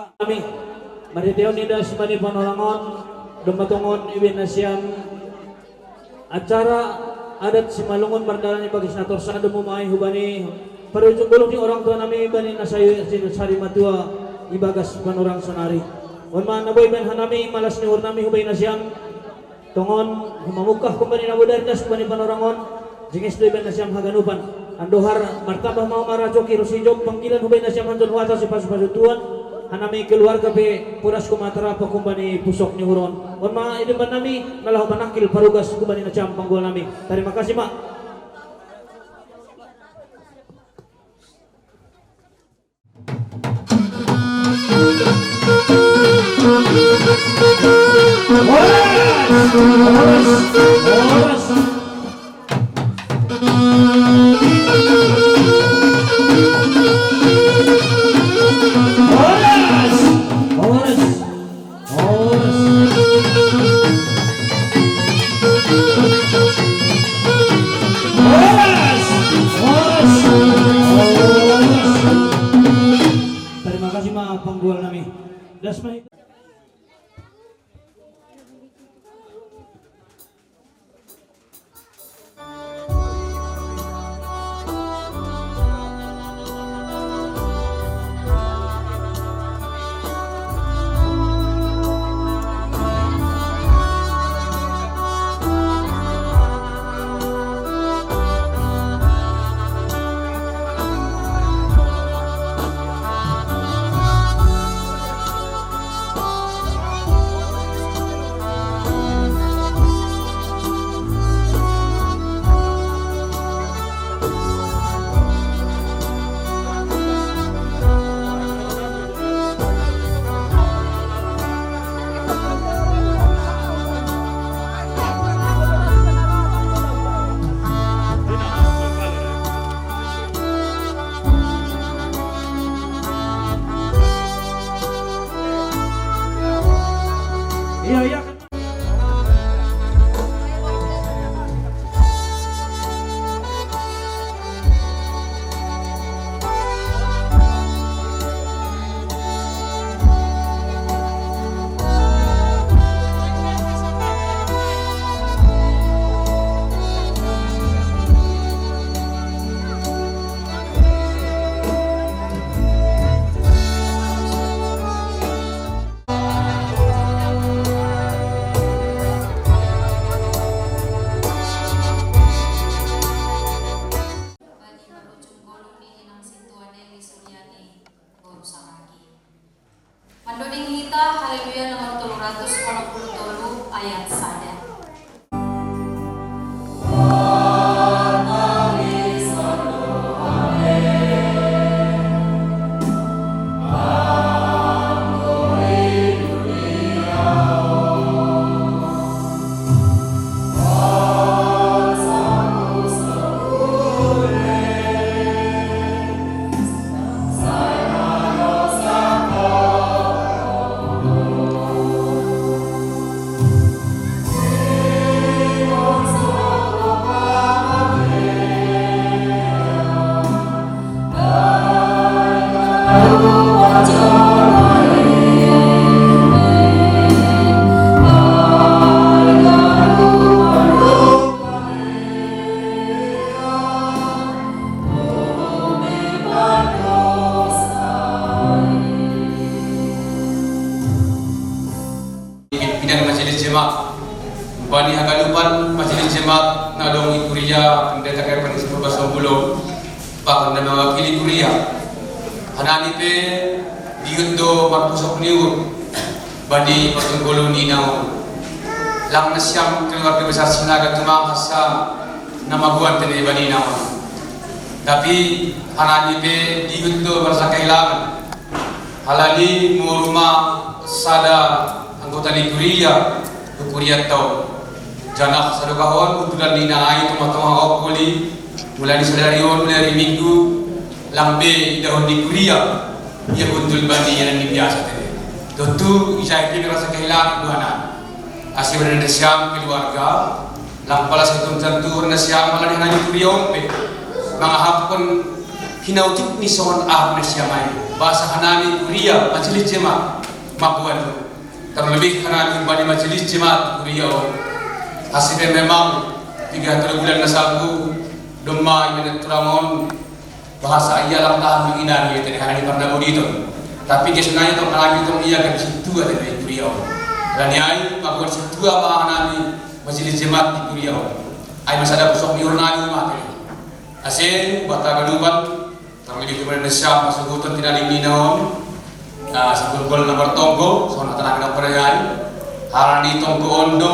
Nami, marhitehon i das bani panorangon, domma tongon ibaen nasiam acara adat Simalungun mardalan i bagas na torsa domu ma i hubani parujung bolon ni orang tua nami bani na sayu sari matua i bagas panorang sonari. On ma na boi baen hanami malas ni uhur nami hubaen nasiam. Tongon, humamungkah kumbani na bodari das kumbani panorangon, jingis do ibaen nasiam haganupan. Andohar, martambah ma humara joki ro si Job, panggilan hubaen nasiam hanjon huata si pasu-pasu Tuhan, hanami keluarga pe podas kumatara pakumbani pusok ni uhur on. On ma idemban nami, na laho panangkil parugas kumbani nasiam panggual nami. Tarima kasih ma. Horas! Horas! Horas! Horas! Tarima kasih ma panggual nami. Das ma i. Iya, iya. Bani marujung bolon ni inang sintua Neli Suryani, boru sangagi. Mandoding hita Haleluya nomor tolu ratus onom puluh tolu ayat sada. Pimpinan Majelis Jemaat. Bani haganupan Majelis Jemaat na adong i kuria, pendeta kami panisipul basombulo, bahkan na mewakili kuria. Hanami pe dihut do marpusok ni uhur bani partonggolo ni inang on. Lang nasiam keluarga besar Sinaga tumangkas na magoan tene bani inang on. Tapi hanami pe dihut do marasa kehilangan. Alani moru ma sada anggota ni kuria tu kuria tau. Janah sadokah on udulan ni inang i tonga-tonga okkoli, mulai ni sadari on, mulai ari Minggu, lang be idahon ni kuria ia hundul bani ia na ni biasa tene. Tontu ijai pe merasa kehilangan do hanami. Asi bani nasiam keluarga, lang pala sai tung tantu nasiam alani hanami kuria on pe mangahaphon Hinautik ni songon aha na siamai, bahasa hanami kuria majelis jemaat, makuan. Terlebih hanami bani majelis jemaat kuria on. Hasipe memang tiga puluh bulan na salpu, domma ibadat tulang on, bahasa ia lang tahan menginami tadi hanami pernah bodito. Tapi dia sengaja tong hanami tong ia kan situa tadi kuria on. Dan ai makuan situa ma hanami majelis jemaat di kuria on. Ai masada busok di urnani mate. Ase bata ganupan. Terlebih kepada desa masuhuton tinalingina on, na sigolgol na martonggo songon hata na pinampadai. Harani tonggo on do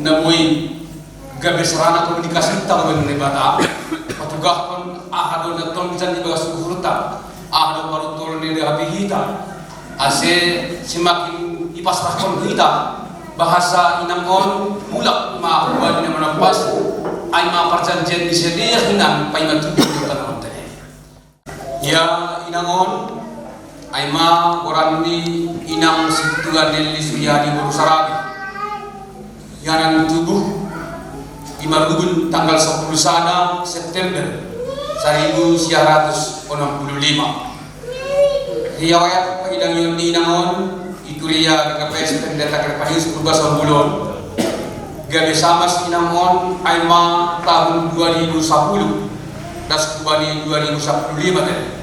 na boi gabe sarana komunikasinta baen Debata, patugahkon aha do na tonggitan di bagas uhurta, aha do parutol ni hapihita, ase semakin ipasrahkon hita bahasa inang on, mulak ma hubani na manampas, ai ma parjanjian ni sidea hinan paima tubu di tanoh on tene. Ia inang on, ai ma goran ni inang situa Nelly Suryadi boru Sarabi. Ia na tubu di Marubun tanggal sepuluh sada September seribu sembilan ratus enam puluh lima. Riwayat pangidangion ni inang on, i kuria G K P S Pendeta Gervasius Purba Sombulo on. Gabe samas inang on ai ma tahun dua ribu sapuluh, das hubani dua ribu sapuluh lima tadi.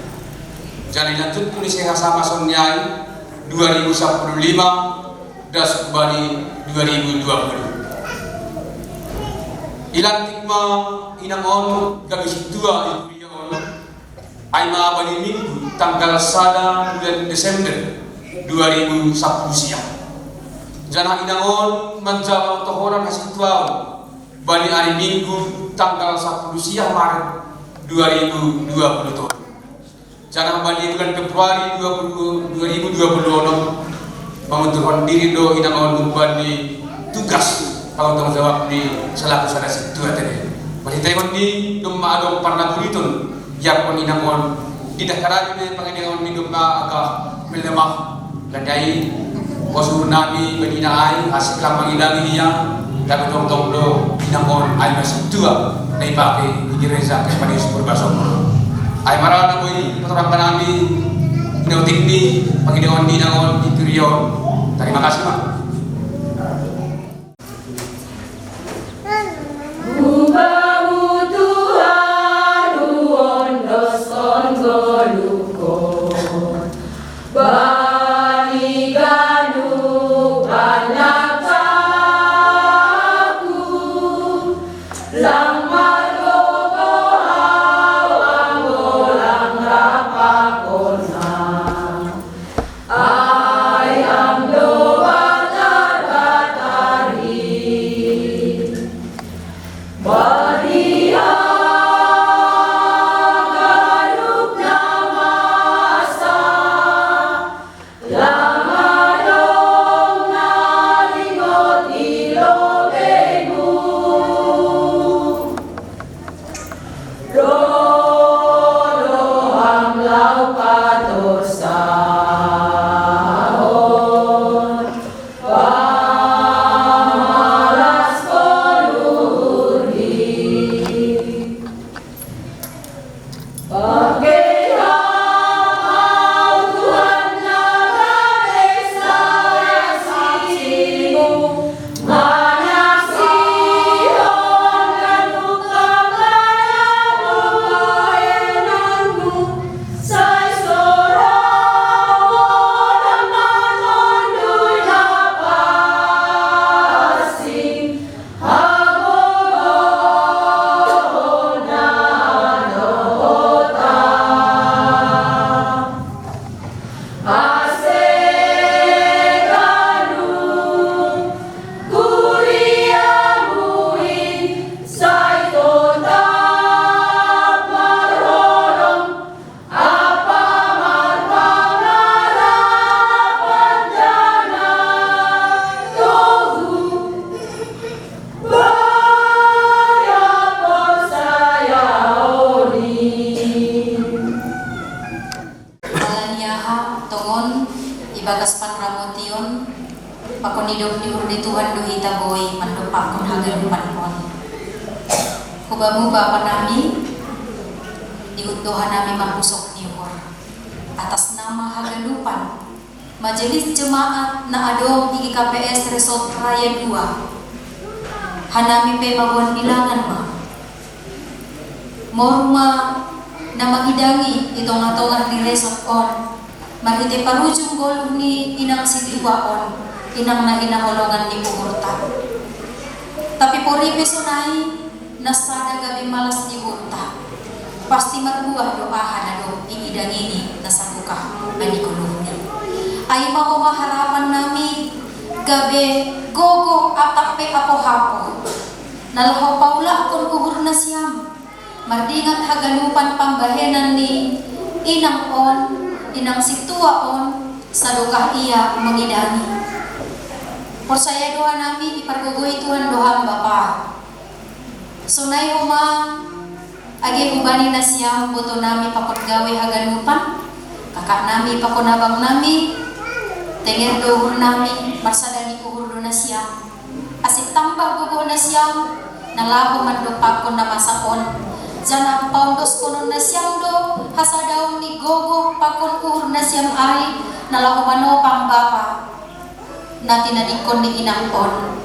Jadi lanjut ni seha samas on ni ai dua ribu sapuluh lima, das hubani dua ribu dua puluh. Ilantik ma inang on gabe situa i kuria on. Ai ma bani Minggu tanggal sada bulan Desember dua ribu sapuluh sia. Janah inang on manjalo tohonan hasituaon bani ari Minggu tanggal sapuluh sia Maret dua ribu dua puluh tolu. Janah bani bulan Februari dua puluh, dua ribu dua puluh onom, mangundurhon diri do inang on humbani tugas, tanggung jawab ni selaku sada situa tadi. Marhitehon ni domma adong parnabuliton, iapkon inang on, didah karagi ni pangidangion ni domma agak melemah. Landai, pos uhurnami bani inang ai, asik lam mangidangi ia, tapi tongtong do inang on ai ma situa na ipake di gereja Gervasius Purba Sombulo. Ai ma ra na boi patorang hanami, hinautik ni pangidangion ni inang on di kuria on. Tarima kasih ma. Hubamu Tuhan huondoskon ngolungkon, bani ganup panatangku, lang margogoh hau anggo lang rap pakon Ham. Ai Ham do Batar-batar i. Bani haganup na masa, lang adong na lingot di lobeimu. Ro do Ham laho patorasahon, pamalaskon uhurhi. Pangkei Ham ahu Tuhan na gabe saksimu, manaksihon ganup tanda pangaramomu, sai so Ham mandok mandondui na pansing, hagogohon na dohot Ham. Ase ganup kuriamu i sai tongtong marholong ampa marpangarapan, janah togu baya porsayaon i. Ala ni aha tongon ibagas panramotion pakon idop ni uhur ni Tuhan do hita boi mandompakkon haganupan on. Hubamu Bapa nami, Diundohan nami marbusok ni uhur atas nama haganupan Majelis Jemaat na adong i G K P S Resort Raya dua. Hanami pe magoan bilangan ma. Moru ma na mangidangi i tongah-tongah ni resort on, marhite parujung goluh ni inang sintua on, inang na hinaholongan ni uhurta. Tapi pori pe sonai, na sada gabe malas ni uhurta. Pasti marbuah do aha na dob iidangini na sadokah bani goluhni. Ai ma homa harapan nami, gabe gogoh atap pe apoh-apoh na laho paulakkon uhur nasiam, mardingat haganupan pambahenan ni inang on, inang sintua on, sadokah ia mangidangi. Porsaya do hanami, ipargogoi Tuhan do ham, Bapa. Sonai homa, age hubani nasiam boto nami pakon gawe haganupan, kakak nami pakon abang nami, tenger do uhur nami, marsada ni uhur do nasiam. Ase tambah gogoh nasiam, na laho mandompakkon na masa on, janah paondoskonon nasiam do hasadaon ni gogoh pakon uhur nasiam ai, na laho manopang Bapa na tinadingkon ni inang on.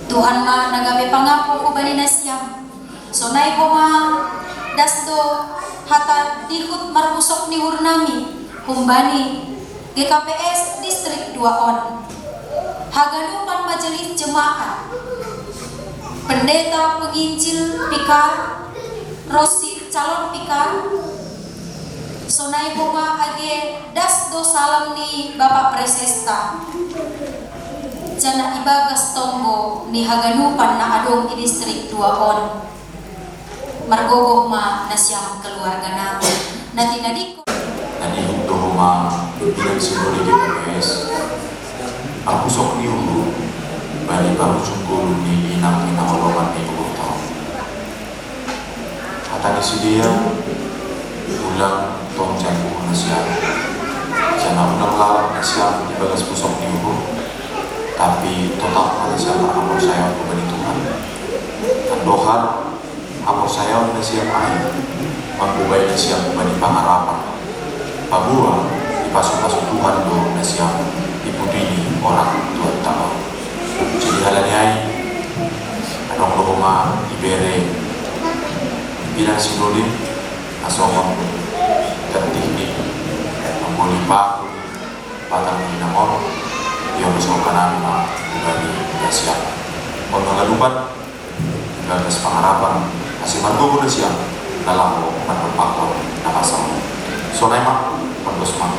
Tuhan ma na gabe pangampu hubani nasiam. Sonai homa, das do hata dihut marbusok ni uhur nami humbani G K P S Distrik dua on. Haganupan Majelis Jemaat, pendeta, penginjil, vikar, ronsi calon vikar, sonai homa age das do salam ni Bapak Presesta. Janah ibagas tonggo ni haganupan na adong i Distrik dua on, margogoh ma nasiam keluarga nami na tinadingkon. Na dihut do homa pimpinan sinode G K P S, marbusok ni uhur bani parujung goluh ni inang hinaholongan ni uhurta on. Hata ni sidea, ulang tong jangkuh nasiam, janah ulang lalap nasiam ibagas busok ni uhur, tapi totap ma nasiam marhaporsayaon hubani Tuhan. Andohar haporsayaon nasiam ai manggobai nasiam hubani pangarapan. Paboa, ipasu-pasu Tuhan do nasiam i pudi ni orang tua tama. Jadi halani ai, adong do homa ibere pimpinan sinode na songon gantihni, mamboli paku batang ni inang on, ia ma songon hanami ma hubani nasiam. On ma ganupan, gagas pangarapan, ase margogoh nasiam, na laho mandompakkon na masa on. Sonai ma, panggosi ma.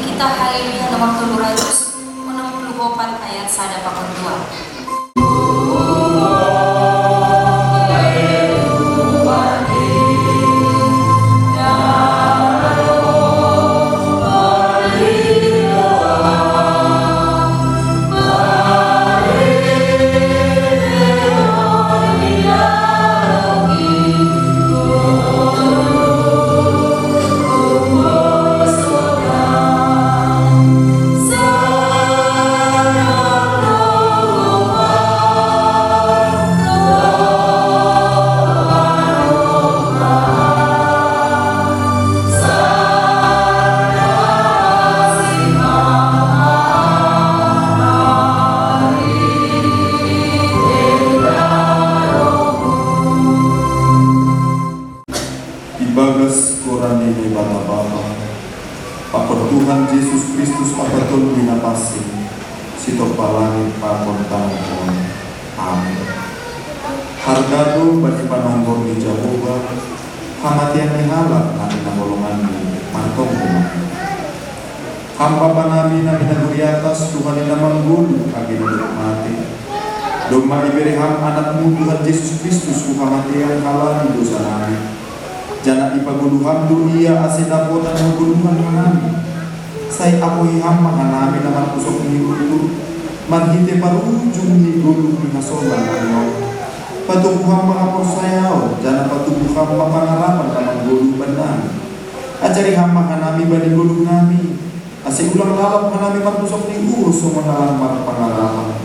Kita Haleluya nomor tolu ratus onom puluh opat ayat sada pakon dua. Ibagas goran ni Debata Bapa, pakon Tuhan Jesus Kristus Ambaton na pansing, sitompa langit pakon tanoh on. Amin. Harga do bani panonggor ni Jahowa hamatean ni halak na hinaholonganni martonggo. Ham Bapa nami na di nagori atas, Tuhan i na manggoluh age na dob mate. Domma ibere Ham Anakmu Tuhan Jesus Kristus tu hamatean halani dosa nami. Janah ipagoluh Ham do Ia ase dapotan hagoluhan hanami. Sai apohi Ham ma hanami na marpusok ni uhur, marhite parujung ni goluh ni hasonang nami on. Patubuh Ham ma haporsayaon, janah patubuh Ham ma pangarapan na manggoluh bannami. Ajari Ham ma hanami bani goluhnami, ase ulang lalap hanami marpusok ni uhur songon na lang marpangarapan.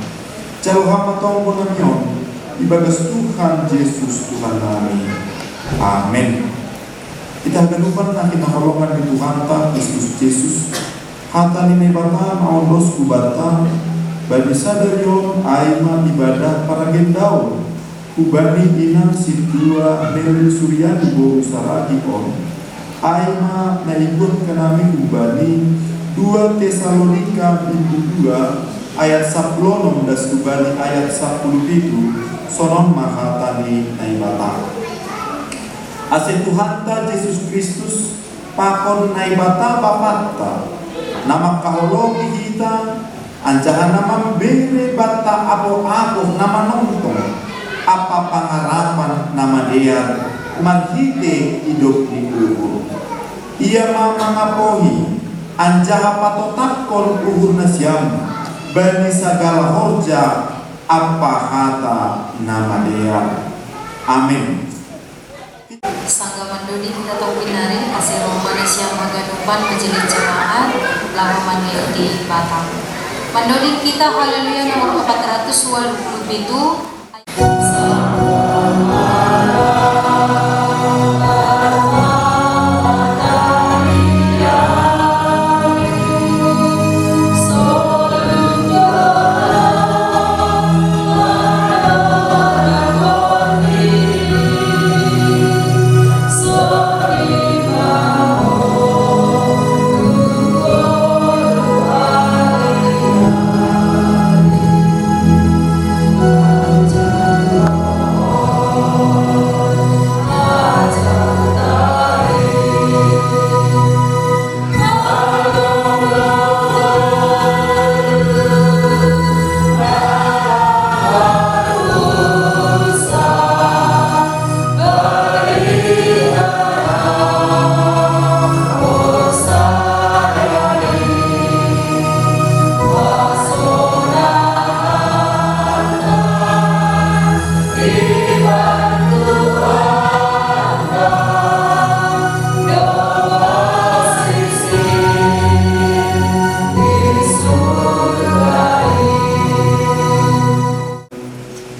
Jalo Ham ma tonggo nami on, ibagas Tuhan Jesus Tuhannami. Amen. Hita haganupan na hinaholongan ni Tuhanta Kristus Jesus, hata ni Naibata na ondos hubanta, bani sadari on ai ma ibadah paragendaon, hubani inang sintua Helen Suryani boru Saragi on, ai ma na ibuat hanami humbani dua Tesalonika bindu dua ayat sapuluh onom das hubani ayat sapuluh pitu, sonon ma hata ni Naibata. Ase Tuhanta Jesus Kristus, pakon Naibata Bapanta, na mangkaholongi hita, anjaha na mambere banta apoh-apoh na manongtong ampa pangarapan na madear marhitei idop ni uhur. Ia ma mangapohi, anjaha patotapkon uhur nasiam bani sagala horja ampa hata na madear. Amen. Sanggah mandoding hita tongkin nari, ase ro ma nasiam haganupan majelis jemaat, laho mangihut Debata. Mandoding hita Haleluya nomor opat ratus ualuh puluh pitu.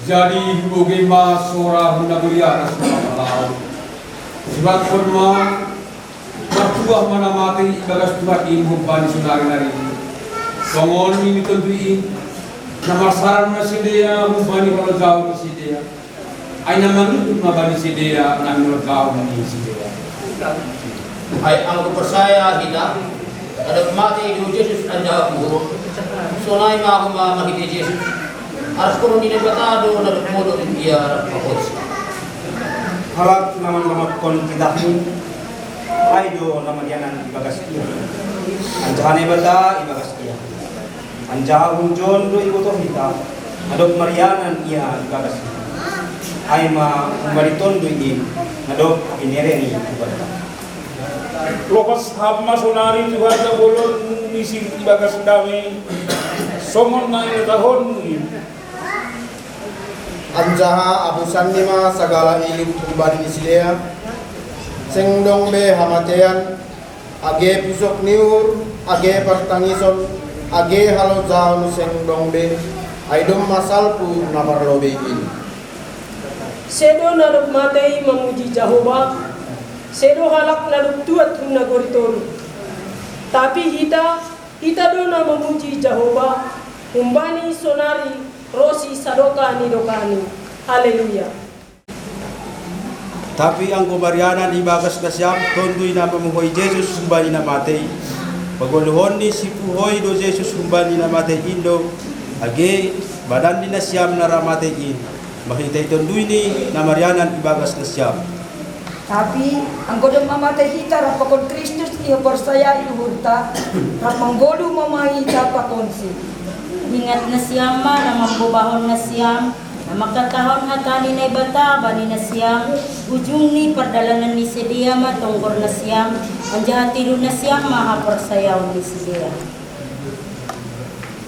Jadi, bogei ma sora hun nagori atas na mangkatahon: Suratkan ma, martuah ma na matei ibagas Tuhan in humbani sonari nari. Songon nini Tonduy in, na marsaran ma sidea humbani halojaon ni sidea. Ai na mangihut ma bani sidea na nihorjahon ni sidea. Ai anggo porsaya hita, na dob matei do Jesus anjaha puho, sonai ma homa marhitei Jesus, aras holong ni Naibata do na dob modom ia rap pakonsi. Halak na mandohothon titahni, ai do na marianan ibagas ia, anjaha Naibata ibagas ia. Anjaha hunjon do iboto hita, na dob marianan ia ibagas hita. Ai ma humbani Tonduy in, na dob binere ni Tuhanta. Lopas Ham ma sonari Tuhan jabolonmu misir ibagas dame, songon na inatahonmu in. Anjaha apusanni ma sagala ilup humbani ni sidea, seng dong be hamatean, age pusok ni uhur, age partangison, age halojaon seng dong be, ai domma salpu na parlobei in. Sedo na dob matei mamuji Jahowa, sedo halak na dob tuat hun nagori toruh. Tapi hita, hita do na mamuji Jahowa, humbani sonari ronsi sadokah ni dokahni. Haleluya. Tapi anggo marianan ibagas nasiam Tonduy na mamuhoi Jesus humbani na matei, pagoluhon ni sipuhoi do Jesus humbani na matei in do, age badan ni nasiam na ra matei in, marhitei Tonduy ni na marianan ibagas nasiam. Tapi anggo domma matei hita rap pakon Kristus, ihaporsayai uhurta, rap manggoluh ma hita pakonsi. Ingat nasiam ma na mambobahon nasiam, na mangkatahon hata ni Naibata bani nasiam, ujung ni pardalanan ni sidea ma tonggor nasiam, anjaha tiru nasiam ma haporsayaon ni sidea.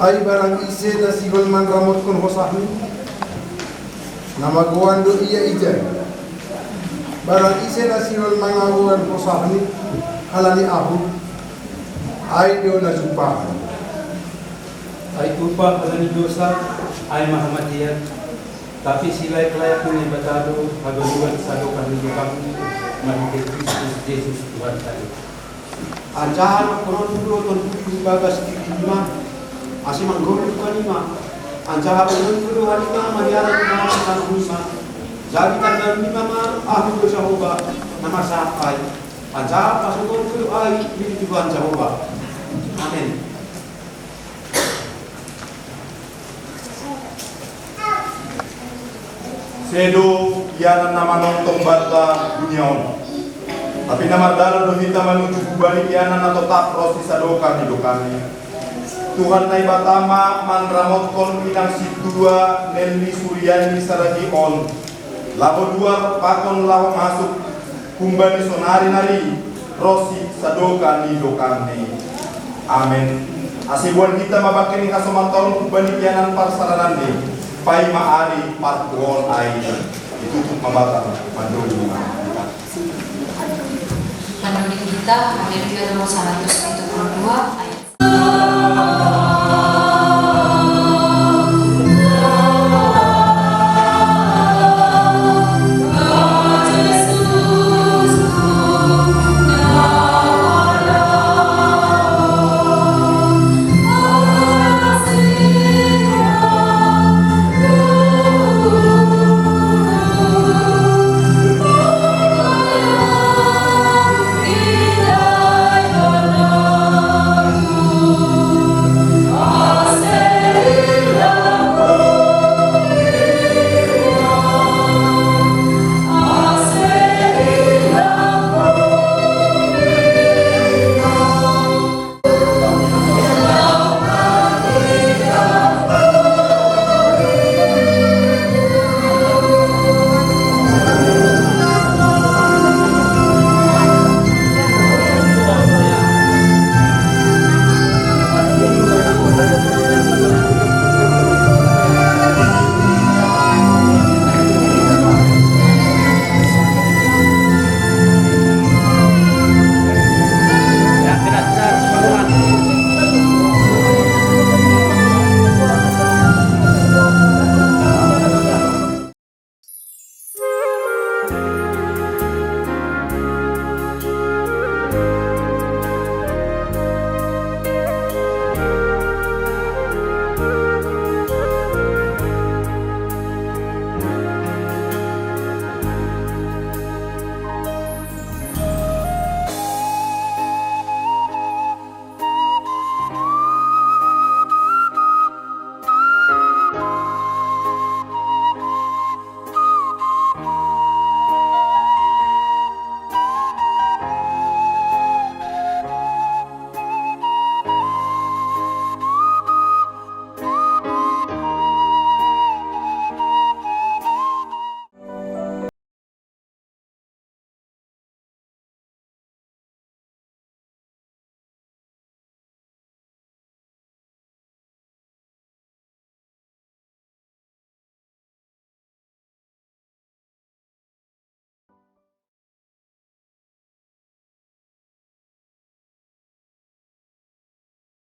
Ai barang ise na sihol manramotkon hosahni, Na magoan do ia ijai. Barang ise na sihol mangagoan posahni halani ahu, ai do na jumpahan. Ai upah halani dosa, ai ma hamatian. Tapi silaek-laek ni Naibata do hagoluhan sadokah ni dokahni, marhitei Kristus Jesus Tuhanta i. Anjaha dohononku do Tonduy ibagas dirinima, ase manggoluh hanima. Anjaha boanonku do hanima marianan marhitei nima. Jadi tandanima ma ahu do Jahowa, na marsahat ai. Anjaha pasongonku do ai di Tuhan Jahowa. Amen. Sedo ianan na manongtong banta dunia on. Tapi na mardalan do hita manuju hubani ianan na totap ronsi sadokah ni dokahni. Tuhan Naibata ma manramotkon inang sintua Nelly Suryani Saragi on, laho duar pakon laho masuk, humbani sonari nari ronsi sadokah ni dokahni. Amen. Ase boan hita ma bangke ni hasomanta on humbani ianan parsarananni, paima ari partuon ai. Itutup ma banta, mandoli ma. Mandoli hita, Haleluya nomor saratus pitu puluh dua.